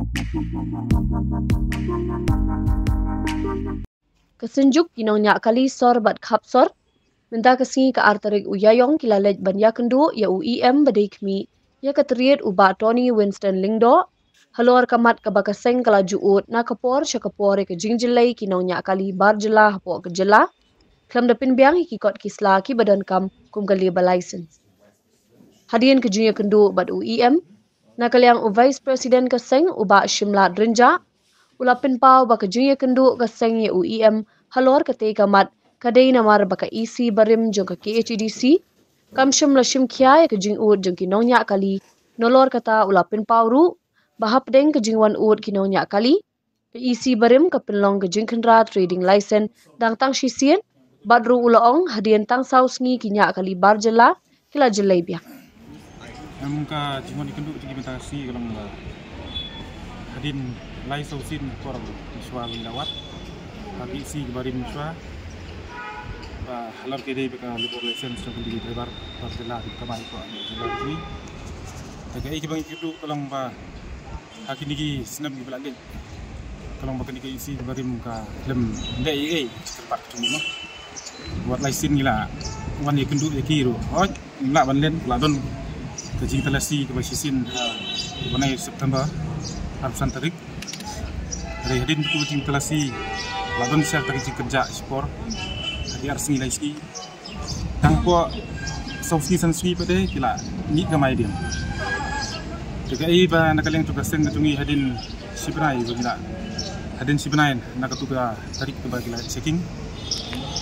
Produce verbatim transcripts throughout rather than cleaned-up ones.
Ka Synjuk ki nongñiah kali sor bad khap sor. Mynta ka sngi ka ar tarik u Ïaïong ki la leit ban ïakynduh ïa u E M ba dei khmih ïa ka Tyrïed u Bah Tony Winston Lyngdoh halor ka mat kaba ka seng ka la ju ud na ka por sha ka por ïa ka jingjyllei ki nongñiah kali bar jylla hapoh ka jylla, khlem da pynbiang ïa ki kot ki sla kiba donkam kum ka labour license. Hadien ka jingïakynduh bad u E M, na ka liang u Vice President ka seng u Bah Shimlat Rynjah u la pynpaw ba ka jingïakynduh ka seng ïa u E M halor katei ka mat ka dei namar ba ka E C barim jong ka K H A D C kam shym la shim khia ïa ka jingud jong ki nongñiah kali. Nalor kata u la pynpaw ruh ba hapdeng ka jingwan ud ki nongñiah kali, ka E C barim ka pynlong ka jingkhynra trading license dang tang shisien, bad ruh u la ong hadien tang saw sngi ki ñiah kali bar jylla ki la jyllei biang. Em, ka jingwan ïakynduh jong ngi mynta ka sngi ka long ba hadien lai saw sien por mynshuwa ba ngi la wad ha ka E C barim mynshuwa ba halor ka dei ba ka labour license jong ki driver bar jylla ki kamai ko jylla ki. Te kaei kaba ngi ïakynduh ka long ba ha kine ki snem kiba la leit ka long ba kane ka E C barim ka khlem leh ei ei kyrpad ka jong ngi mo. Wat lai sien ngi la wan ïakynduh ïa ki ruh, hooid ngim lah ban len, la don ka jingtalasi kaba shisien ha u bnai September arphew san tarik. Hynrei hadien ka jingtalasi la don sha kata ka jingkynjah shipor ha ki ar sngi lai sngi. Tang hapoh saw sngi san sngi pat de ki la mih kamai biang. Te kaei ba na ka liang jong ka seng ka jong ngi hadien shi bnai ba ngi la, hadien shi bnai na katu ka tarik kaba ki la checking,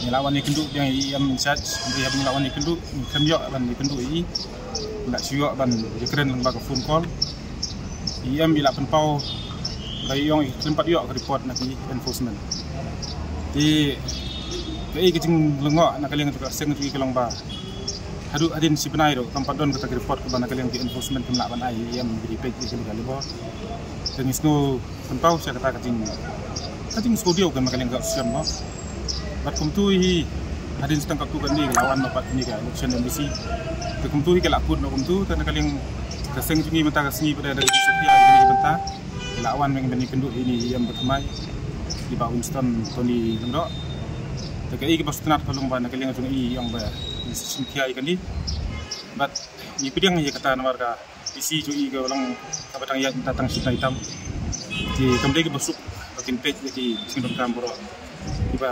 ngi la wan ïakynduh biang ïa i E M in charge. Hynrei haba ngi la wan ïakynduh ngi khlem ïoh ban ïakynduh ïa i, ngi la shu ïoh ban ïakren lyngba ka phone call. I E M i la pynpaw ba i ong i khlem pat ïoh ka report na ki enforcement. Te kaei ka jinglyngngoh na ka liang jong ka seng jong ngi ka long ba haduh hadien shi bnai ruh kam pat don kata ka report kaba na ka liang ki enforcement kim lah ban ai ïa i E M ba dei peit ïa kane ka labour. Te ngi sngew pynpaw sha kata ka jing, ka jingsngewdiaw ka na ka liang ka option mo. Bad kumtu hi hadien shi tang katto katne ka la wan noh pat kane ka election M D C. Te kumtu hi ka la kut noh kumtu, te na ka liang ka seng jong ngi mynta ka sngi pat da ka jingsngewdiaw ka bynta ka la wan ban ïakynduh ïa ine i E M ba thymmai, i Bah Winston Tony Lyngdoh. Te kaei kaba sngewtynnat ka long ba na ka liang jong i i ong ba ngi sa shim khia ïa kane. Bad ngi pdiang ïa kata namar ka E C jong i ka long kaba dang ïaid mynta tang shi bnai tam. Te kam dei kaba suk ba kin peit ïa ki jingdonkam baroh kiba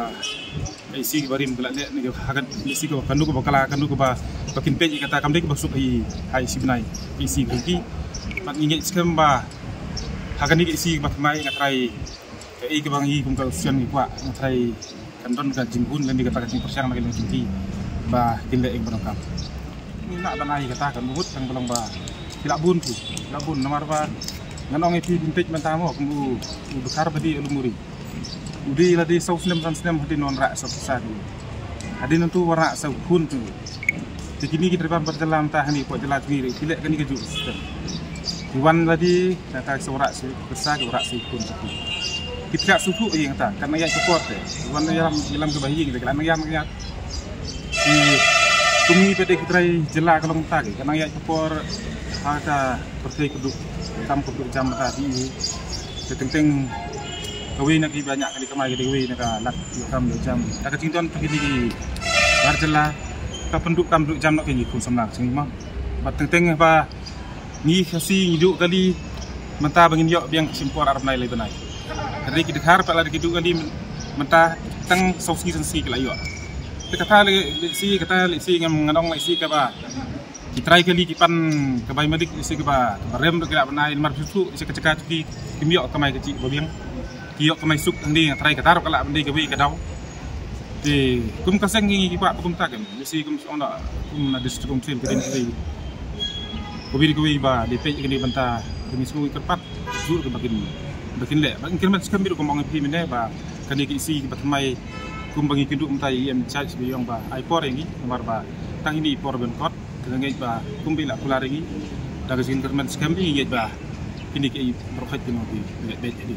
ka E C barim ka la leh ne ka ha ka E C kaba kano kaba kylla kano kaba ba kin peit ïa kata, kam dei kaba suk ha i shi bnai ka E C ka jong ki. Bad ngi ngeit skhem ba ha kane ka E C ba thymmai nga trai kaei kaba ngi kum ka option ngi kwah, nga trai kan don ka jinghun lane kata ka jingpyrshang na ka liang jong ki ba kin leh ïa kaba donkam. Ngi lah ban ai kata kan mut tang ba long ba ki la bun ki, ki la bun namar ba ngan ong ïa phi, phi peit mynta mo kum u, u Dkhar ba dei u Lumuri. U dei lade saw snem san snem hadien u wanrah saw pisa ki. Hadien nangtu wanrah saw khun tu. Te kine ki driver bar jylla mynta hangne hapoh jylla jong ngi ki leh kane kajuh system. Ki wan lade nangta saw rah saw pisa, ki wanrah saw khun tu. Ki thiah sngewthuh ïa kata, kan nang ïaid ka por te. Ki wan ïalam, ïalam kaba ïing te ki la nang ïaid nang ïaid. Ki kum ngi pat de ki trai jylla ka long mynta ki, kan nang ïaid ka por ha ka pyrthei kyrduh kam kyrduh jam mynta ki. Te teng teng kawei na kiba ñiah kali kamai ka dei kawei na ka lad ïoh kam ïoh jam. Te ka jingdon te kine ki bar jylla ka pynduh kam duh jam noh ki ngi khun samla ka jingim. Bad teng teng ba ngi Khasi ngi duh kali mynta ba ngin ïoh biang ka shim por ar bnai lai bnai. Hynrei ki Dkhar pat lada ki duh kali mynta tang saw sngi san sngi ki la ïoh. Te kata lehse, kata lehse ngam, ngan ong lehse kaba ki trai kali ki pan ka bai madik, lehse kaba, kaba rem ruh ki lah ban ai, namar shuh shuh lehse ka jaka jong ki kim ïoh kamai ka jingbiang. Ki ïoh kamai suk hangne, nga trai kata ruh ka lah ban dei kawei ka daw. Te kum ka seng ngi kwah ba kumta kem, lehse kum ong da kum na District Council ka dei kawei, kawei kawei ba dei peit kane bynta, kane sngewthuh kyrpad shuh ba kin, ba kin leh. Ba kin kyrmen skhem biang kum ong ïa phi mynne ba kane ka E C ba thymmai kum ba ngi kynduh mynta ïa i E M in charge ba ïong ba ai por ïa ngi, namar ba tang ine i por ban kot. Te nga ngeit ba kumba i la kular ïa ngi da ka jingkyrmen skhem, ngi ngeit ba kine ki baroh khoit ki nongpyni ki leh beit ïa ngi.